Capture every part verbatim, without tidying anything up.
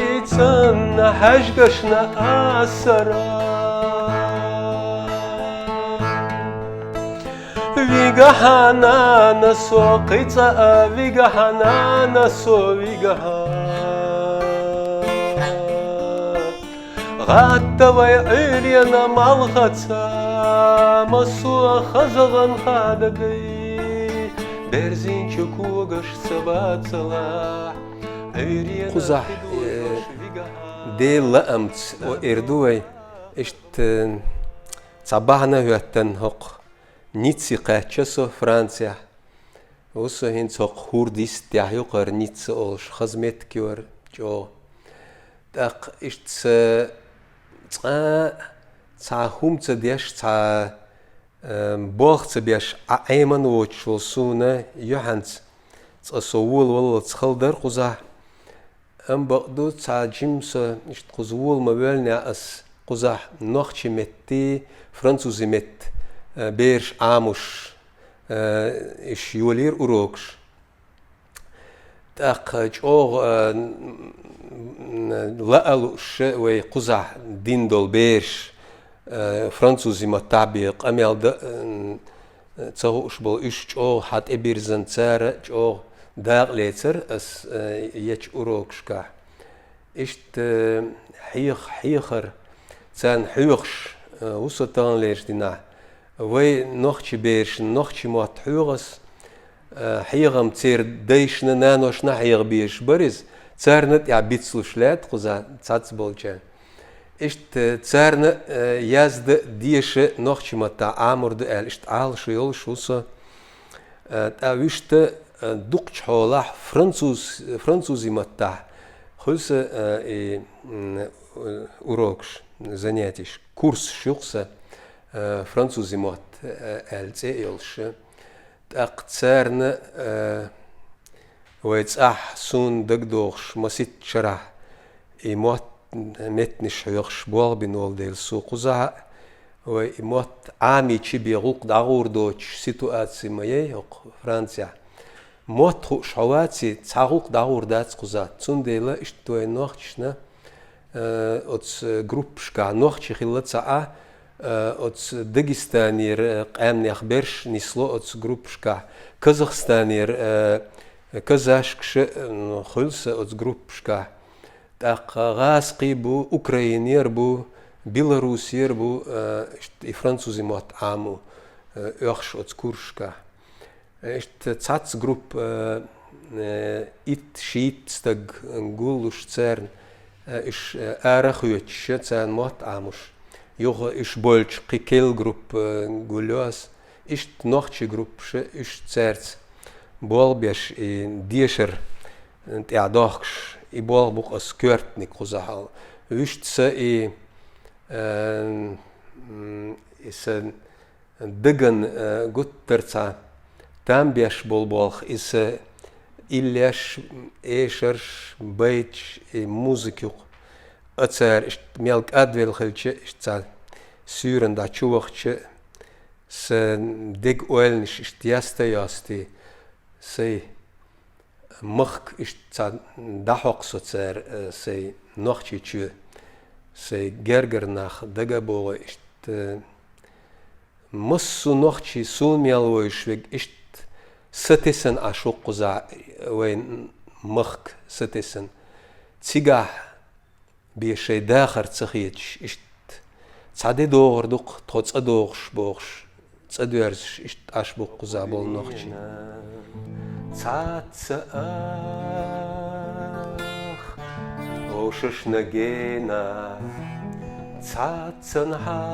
Хьайцанна хьажгашна асара. Вига хьанана со кхица, вига хьанана со, вига хьа. ГӀатта вай Ӏуьйрена малхаца, массо а хазагӀан хадагай, берзинчу когаш ца бацала. Ӏуьйрена кхузахь, хи э, дуйош вига хьа. Дела лаамца, о, эр ду вай, иштта, э, цхьа бахьана хӀоьттан хӀокху. Ницце кхаьчча со Францехь. Ву со хӀинца хӀокху хӀордан йистехь ю кхара, Ницца олуш хаза меттиг ю хӀара чӀогӀа. ТӀаккха иштта ца, цкъа цхьа хӀума ца деш, цхьа, э, болх ца беш, Ӏа-, Ӏеман воцуш волу суна юьхьанца цкъа со волаваллалц хала дара кхузахь. Амма бакъду, цхьа жимма со иштта кхуза вола ма воьллинехь, ас кхузахь нохчийн меттий, французийн меттан, э, бераш Ӏамош, э, уьш йолийра урокаш. ТӀаккха чӀогӀа, э, н-, н-, лаа лууш вай кхузахь дина долу бераш, э, французийн маттахь бен къамел дан, э, ца хууш болу уьш чӀогӀа хьан тӀебирзина, цара чӀогӀа дакъа лецара ас, э, ечу урокашкахь. Иштта, э, хьех-, хьехар, царна хьоьхуш, э, ву со таханлерчу динахь. Вай нохчийн берашна нохчийн мотт хьоьху ас, э, хьехам церан дайшна, наношна хьеха безаш бара иза, царна тӀехь бицлуш лаьтта кхуза цхьацболчарна. Иштта царна, э, яздан, деша нохчийн маттахь Ӏамор ду аьлла, иштта Ӏалашо йолуш ву со. Э, тӀаккха вуьшта, э, дукхачу хьолахь француз-, французийн маттахь хуьлу сан, э, и, м, э, урокаш, занятиш, курсаш ю-кх сан, э, французийн мотт, э, аьлла цӀе а йолуш. ТӀаккха царна, э, вай цӀахь суна дагадогӀуш масийтта шарахь и мотт, меттанаш хьоьхуш болх бина волу дела, со кхузахь а, вай и мотт Ӏамийча бен гӀуллакх дӀагӀур доцуш ситуаци ма яй хӀокху Францехь. Мотт хууш хьо ваций, цхьа гӀуллакх дӀагӀур дац кхузахь. Цундела иштта вай нохчашна, э, оцу группашкахь нохчий хилла ца Ӏа, э, оцу Дагестанера, э, къаьмнех берш нисло оцу группашкахь, Казахстанера, э, казашкаш, э, хуьлу сан оцу группашкахь. ТӀаккха гӀазкхий бу, Украинера бу, Беларусера бу, э, иштта и французийн мотт Ӏамо, э, оьхуш оцу курсашкахь. Иштта цхьацца группа, э, итт-шийтта стаг гуллуш царна, э, уьш, э, ара а хоьцуш, царна мотт Ӏамош. Юха уьш болчу кхин керла группа, э, гулйо ас. Иштта нохчийн группаш, уьш цаьрца болх беш, и дешар, э, тӀехь дохкуш, и болх бу-кх ас коьртаниг кхузахь. Вуьшта сан и, э, м, и сан даган, э, гуттар а цхьа там беш болу болх, иза иллеш, эшарш, байташ, и музыка ю-кх. А цара иштта мел кӀадвелла хилча, иштта цхьа суьйранна дӀа чу вахча, сан дега ойланаш иштта яста а йостий, сайн махка иштта цхьа дӀахьокху со цара, э, сайн Нохчийчоь, сайн гергара нах дага а богӀий иштта, э, массо а нохчий суна мел вевзаш верг иштта сатесна Ӏаш ву-кх кхузахь вайн махка сатесна. Цигахь бен шайн дахар ца хеташ, иштта цхьа де догӀур ду-кх тхо цӀа догӀуш бохуш, цӀа доьрзуш, иштта Ӏаш бу-кх кхузахь болу нохчий. Цхьацца ах, вовшашна гена, цхьаццанхьа,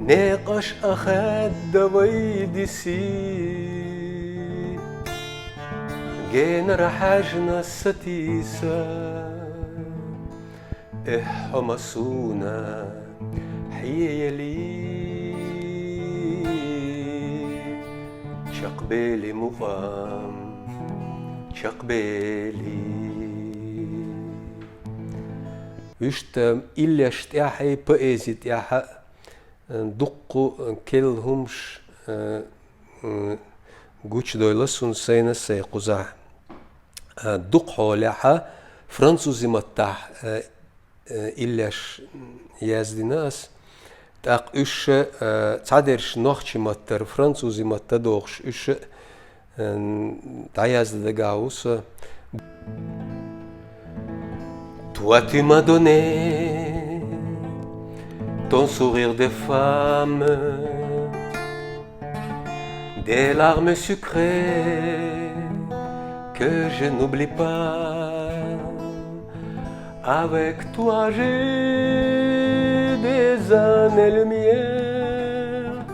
некъаш а хаьдда вай диси. Генара хьаьжна сатийса, эхь, хьо ма суна хьеяли, чекхбели мукъам, чекхбели. Вуьшта иллеш тӀехь а, поэзи тӀехь а, э, дуккха, э, керла хӀумаш, э, м, Гучадойла сона сайна сай кхузахь. Э, дукха хьолехьа французи маттахь, э, э, иллеш яздина ас. ТӀаккха уьш, э, цхьадерш нохчи маттара, французи матта дохуш, уьш, э, дӀаязда дагахь ву со. Toi, tu m'as donné ton sourire de femme, des larmes sucrées que je n'oublie pas. Avec toi, j'ai des années-lumière,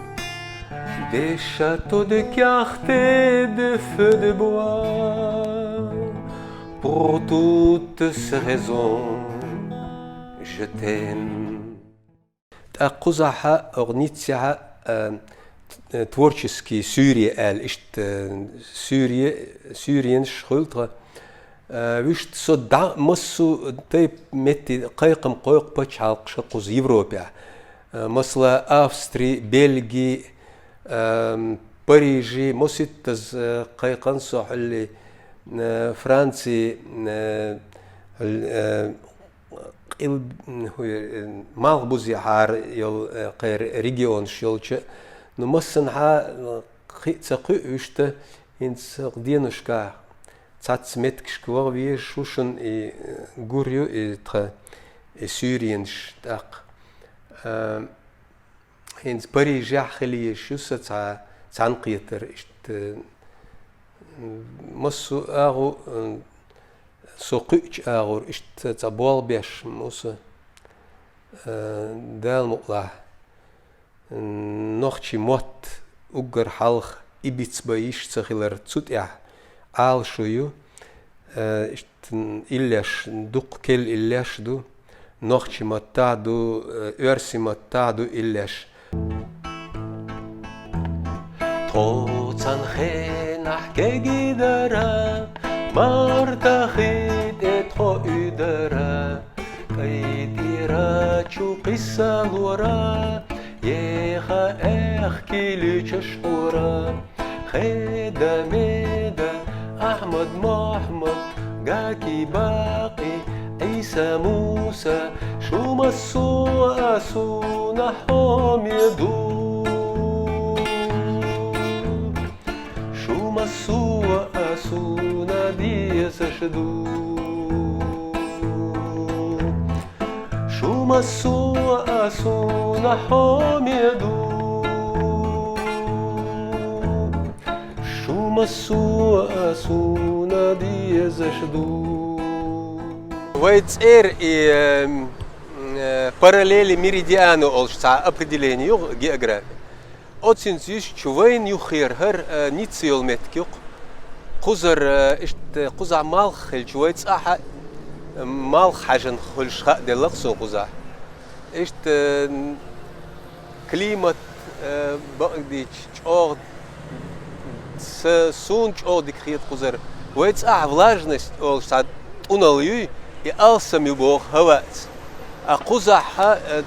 des châteaux de clarté, de feux de bois. Pour toutes ces raisons, je t'aime. ТӀаккха кхузахьа, оха Ниццехьа, э, т-, э, творческий суьйре аьлла, иштта, э, суьйре, суьйренаш хуьлу тхан. Э, вуьшта со дӀа массо а тайпа метте кхайкхам кхойкху пачхьалкхаша кхуза Европехь. Э, масала, Австри, Бельги, э, Парижи, маситтаза, э, кхайкхана со хьуьлли, э, Франци, э, хьуьлли, э, къил-, хӀу-, э, малхбузехьара йолу, э, кхеран регионаш йолчу. Ну, массанхьа, э, кхин а ца кхуьу вуьшта, хӀинца деношкахь цхьацца меттигашка ваха везаш ву шуна и, э, гур ю и тхан, и суьйренаш тӀаккха. Э, ХӀинца Парижехь хила езаш ю сан цхьа цхьаьнакхетар, иштта, м, массо а агӀо, м, со кхуьучу агӀор, иштта цхьа болх беш ма ву со, э, Дала мукъалахь, м, нохчи мотт уггар хьалха и бицбан йиш ца хилар цу тӀехь Ӏалашо ю. Э, иштта иллеш, дуккха керла иллеш ду, нохчи маттахь ду, э, оьрси маттахь ду иллеш. Тхо цхьана хенахь кегий дара, Марта хи тӀе тхо уьдара, кӀай тӀера чу кхиссалора, еха аьхки луьйчаш хьора. Хеда-Меда, Ахьмад-Мохьмад, Гаки-Бакъи, Ӏийса-Муса, шу массо а суна хьоме ду. Шу массо а суна дезаш ду. Шу массо а суна хьоме ду. Шу массо а суна дезаш ду. Вай цӀера и, э, э, параллели меридиана олуш цхьа определение ю географи. Оцинца йиш чу вайна юххера хӀара, э, Ницца йолу меттиг ю-кх. Кхузара, э, иштта кхузахь малх хилча, вай цӀахь а, э, малх хьаьжна хуьлуш хааделла-кх суна кхузахь. Иштта, э, климат, э, бакъдийча, чӀогӀа са-, суна чӀогӀа дика хета кхузара. Вай цӀахь влажность олуш цхьа тӀунал юй, и алсам ю боху хӀаваъца. А кхузахь, э,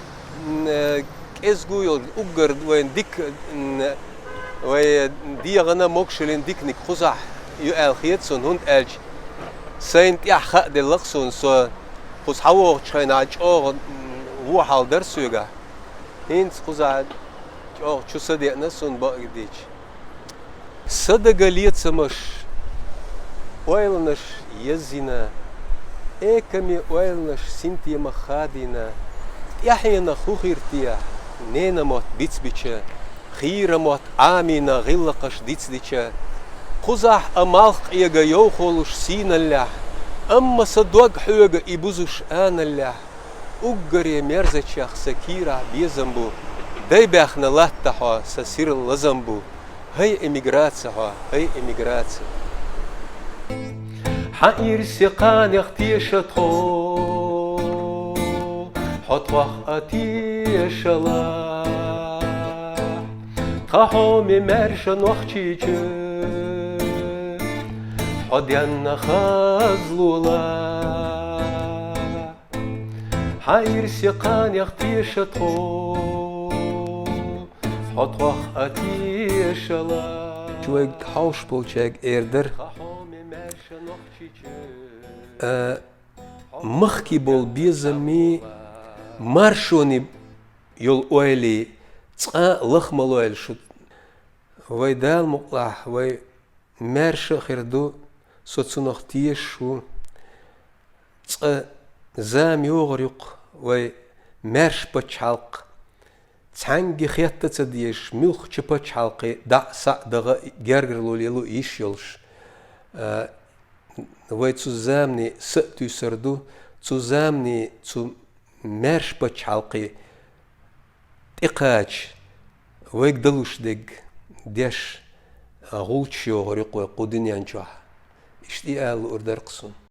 н-, э, кӀезиг йолу уггар вайна дика, н-, вай дегӀана могушаллин диканиг кхузахь ю аьлла хета суна, хӀунда аьлча сайна тӀехь хааделла-кх суна, со кхуза хьавогӀучу хенахь чӀогӀа, м, вон хьал дара соьгахь. ХӀинца кхузахь чӀогӀа чу са деана суна бакъдийча. Са дага лецамаш, ойланаш еззина, экаме ойланаш синтемах хадийна, тӀаьхьенах хӀун хир те, ненан мотт бицбича, хийран мотт Ӏамийна, гӀиллакхаш дицдича, кхузахь а малх къега йовхолуш сийналлехь, амма сан дог хьоьга и бузуш аналлехь, уггаре мерзачех сан кийрахь безам бу, дай баьхна латта хьо, сан сирла лазам бу. ХӀай эмиграци хьо, хӀай эмиграци. Хьан ирсе кханех теша тхо, хьо тхох а тешалахь. Тхан хьоме маьрша Нохчийчу, хьо денна хазлолахь. Хьан ирсе кханех теша тхо, хьо тхох а тешалахь. вайга хьовш болчаьрга эр дара. Э, махкий болу безаммий маршоний йолу ойла цкъа а лаха ма лойла шу. Вай Дала мукъалахь, вай маьрша а хир ду, со цунах тешаш ву. Цкъа зама йогӀур ю-кх вай маьрша пачхьалкх. Цхьаьнгге хетта а ца дезаш, муьлххачу пачхьалкхе дӀа а, схьа а даха а, гергарло лело а йиш йолуш. А, вай цу замане са а туьйсур ду, цу замане цу маьрша пачхьалкхе тӀекхача, вайга далуш дерг деш, а, гӀулчаш йогӀур ю-кх вай кху дуьнен чохь. Иштта и ала луур дара-кх суна.